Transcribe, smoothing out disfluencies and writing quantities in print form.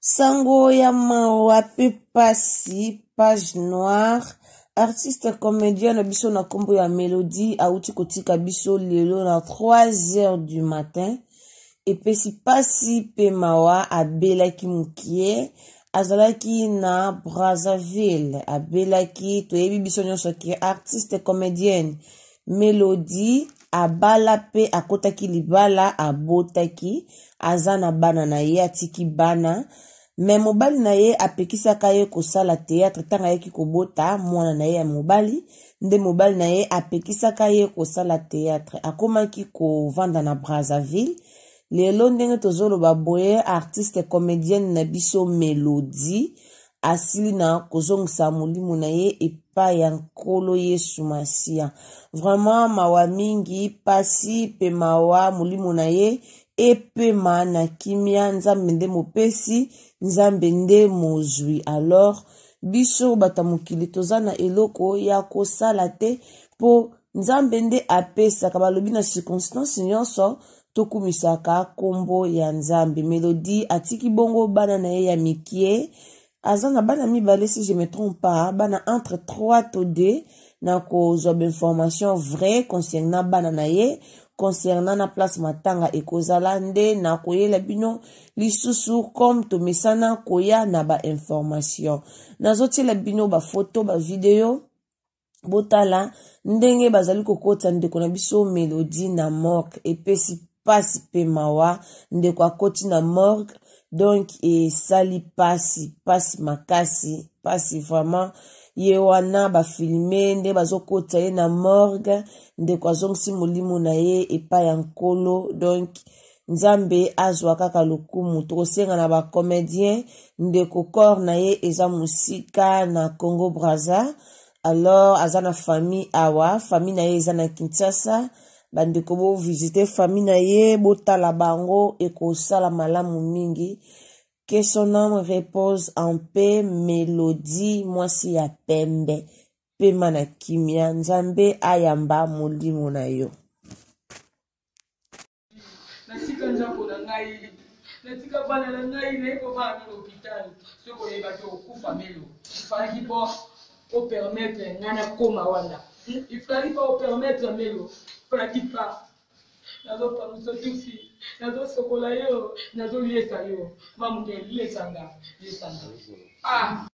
Sango ya mawa pe pasi page noire artiste comedien na biso na kombo ya Melodie awuti kotika biso lelo na 3 heures du matin epesi pasi pe mawa abelaki mukie azalaki na Brazzaville abelaki toyebi biso nyonso ke artiste comedienne Melodie abala pe akotaki libala abotaki aza na bana na ye atiki bana me mobali na ye apekisaka ye kosala théâtre ntango ayaki kobota mwana na ye ya mobali nde mobali na ye apekisaka ye kosala théâtre akomaki kovanda na Brazzaville lelo ndenge tozoloba boye artiste comédienne na biso Melodie asili na kozongisa molimo na ye epai ya Nkolo Yesu Masiya. Vraiment mawa mingi, pasi pe mawa, molimo na ye epema na kimia. Nzambe nde mopesi, Nzambe nde mozwi. Alors biso bato ya mokili toza na eloko ya kosala te mpo Nzambe nde apesaka. Balobi na circonstance nyonso tokumisaka nkombo ya Nzambe. Melodie atiki bongo bana na ye ya mikie, aza na bana mibale si je me trompe pas, bana entre 3 to 2. Na kozwa bainformation vrai concernant bana na ye, concernant na place matanga ekozala, nde na koyela bino lisusu comme tomesana koya na bainformation. Nazotiela bino bafoto, bavideo, botala ndenge bazali kokotisa ndeko na biso Melodie na morgue. Epesi pasi pe mawa, ndeko akoti na morgue, donc esali pasi, pasi makasi, pasi vraiment. Ye wana bafilme nde bazokotisa ye na morgue, ndeko azongisi molimo na ye epai ya Nkolo. Donc Nzambe azwa kaka lokumu. Tokosenga na bacomédien, ndeko corps na ye eza mosika na Congo Brazza, alors aza na famille awa, famille na ye eza na Kinshasa. Bandeko bovisite famille na ye, botala bango, ekosala malamu mingi. Que son âme repose en paix. Melodie mwasi ya pembe, pema na kimia, Nzambe ayamba molimo na yo. Natika ndako na ngai, natika bana na ngai, naye kovanda na l'hôpital. Soki oyebaki okufa, melo, ifalaki po opermettre ngai nakoma wana. Ifalaki pa opermettre, melo, falaki pa nazopangusa tufi, nazosokola yo, nazoliesa yo. Mamuke, liesanga, liesanga, ah.